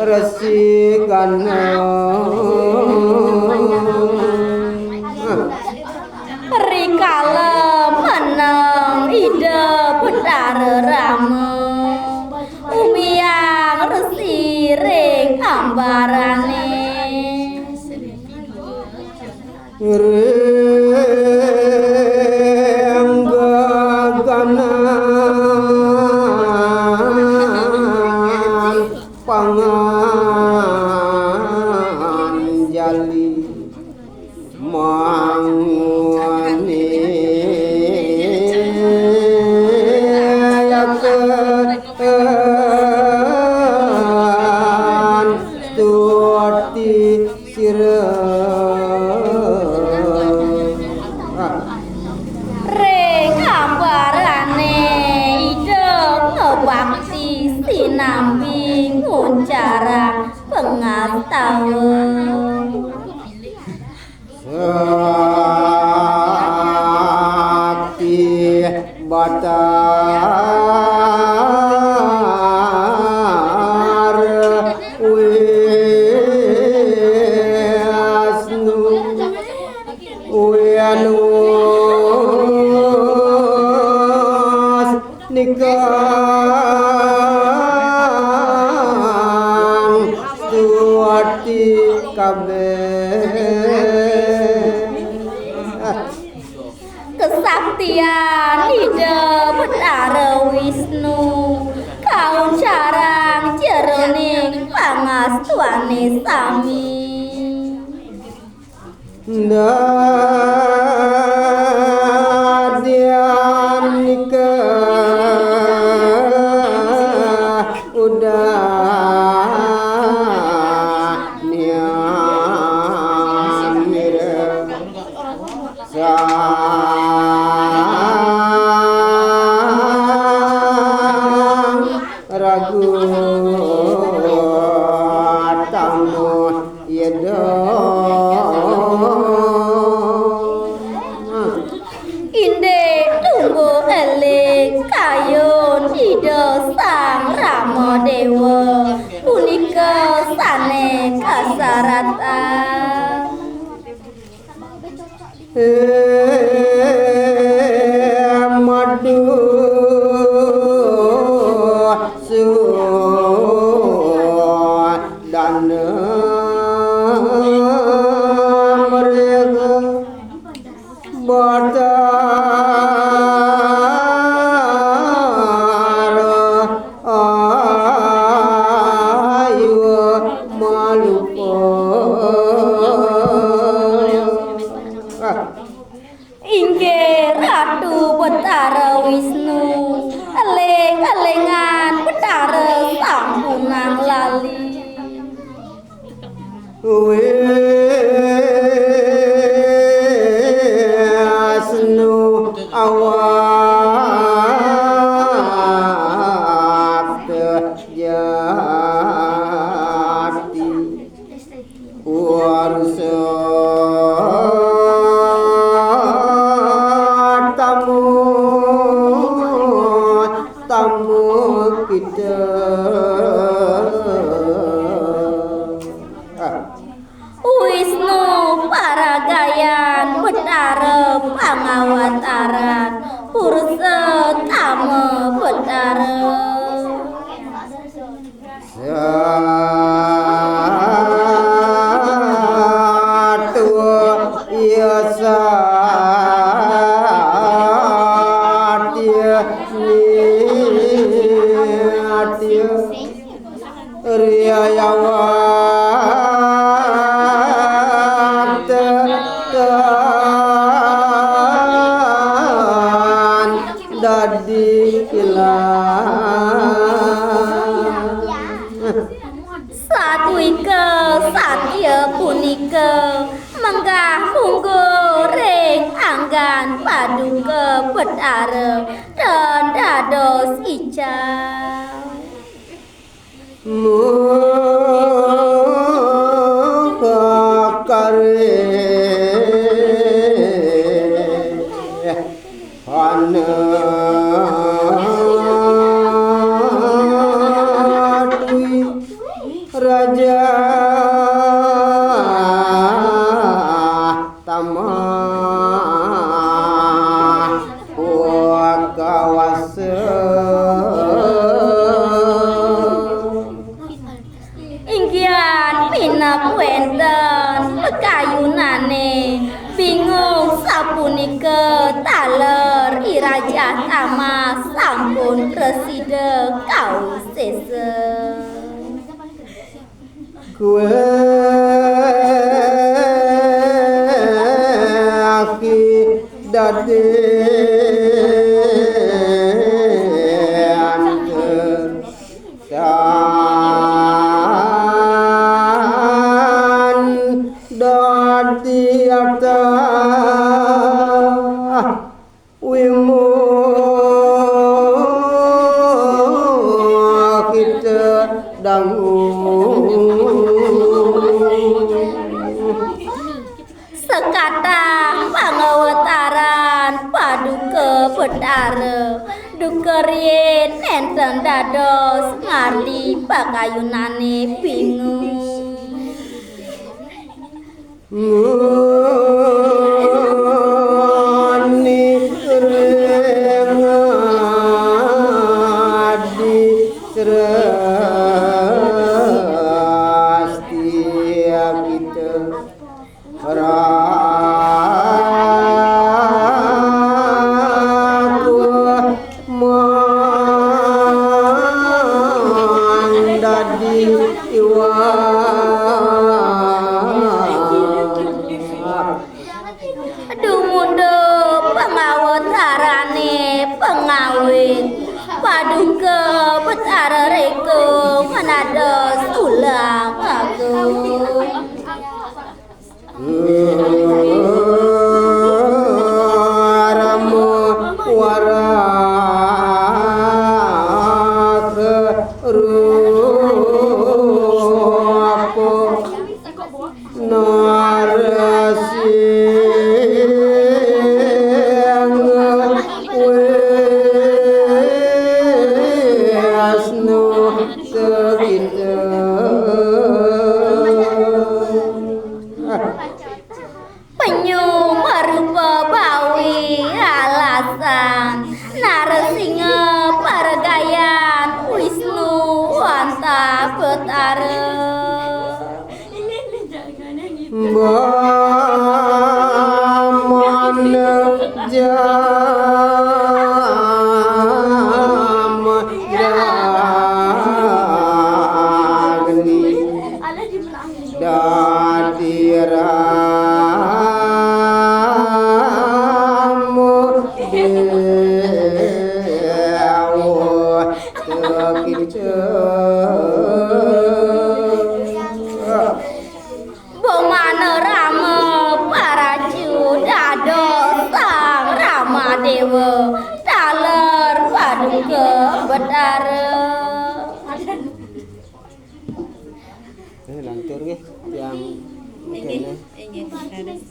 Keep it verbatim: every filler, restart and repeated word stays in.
Resi Gana. Rikala meneng Ida Betara Rama, umiang Resi ring ambarane. Ring geganan panganjali mangwani yaken stuti sira. Ring ambarane Ida ngabakti sinambi nguncarang pangastawa. Sakti Batara Wisnu Wianus nikang stuti kabeh. Kesaktian Ida Betara Wisnu kauncarang jeroning pangastuane sami. Dadian nika udah niamira sang ragu tamu. Yeda. Indik tunggu eling kayun Ida Sang Rama Dewa punika sane kasaratan. Madu sudana mereka Batara ayu malupa. Inggih Ratu Betara Wisnu, eling-elingan Betara sampunang lali. Wisnu awak jati. Warsa tamu, tamu kita. Wisnu paragayan Betara pangawataran, pursa tama Betara. Satu ya satya niatya riayawat tan dadi Satwika satya punika menggah munggul ring anggan Paduka Betara tan dados ical. Mukakare hana dwi raja tamah kawasa. Inggihan pinep wénten pakayunané, bingung sapunika taler I Rajah Tamah sampun prasida kawisésa. Kué aki dadi anten tan dadi atah. Wimo kita dangu. Sakatah pangawataran Paduka Betara, duka riin nénten dados ngardi pakayunané bingung. Ngani ring adi srasti kita raku mandadi iwang. Dumunduk pangawatarané pangawit Paduka Betara Reka manados ulam agung. Rama waraka rupa narasing wisnu sakita. Penyu marupa bawi alasan, Narasingha paragayan Wisnu wantah Betara. Bamana jama dagni dadi ramu dewa tekita. Bamana Rama paraju dados Sang Rama Dewa taler Paduka Betara. Eh, lantur nggih, tiang. Inggih, kene. Inggih, leres.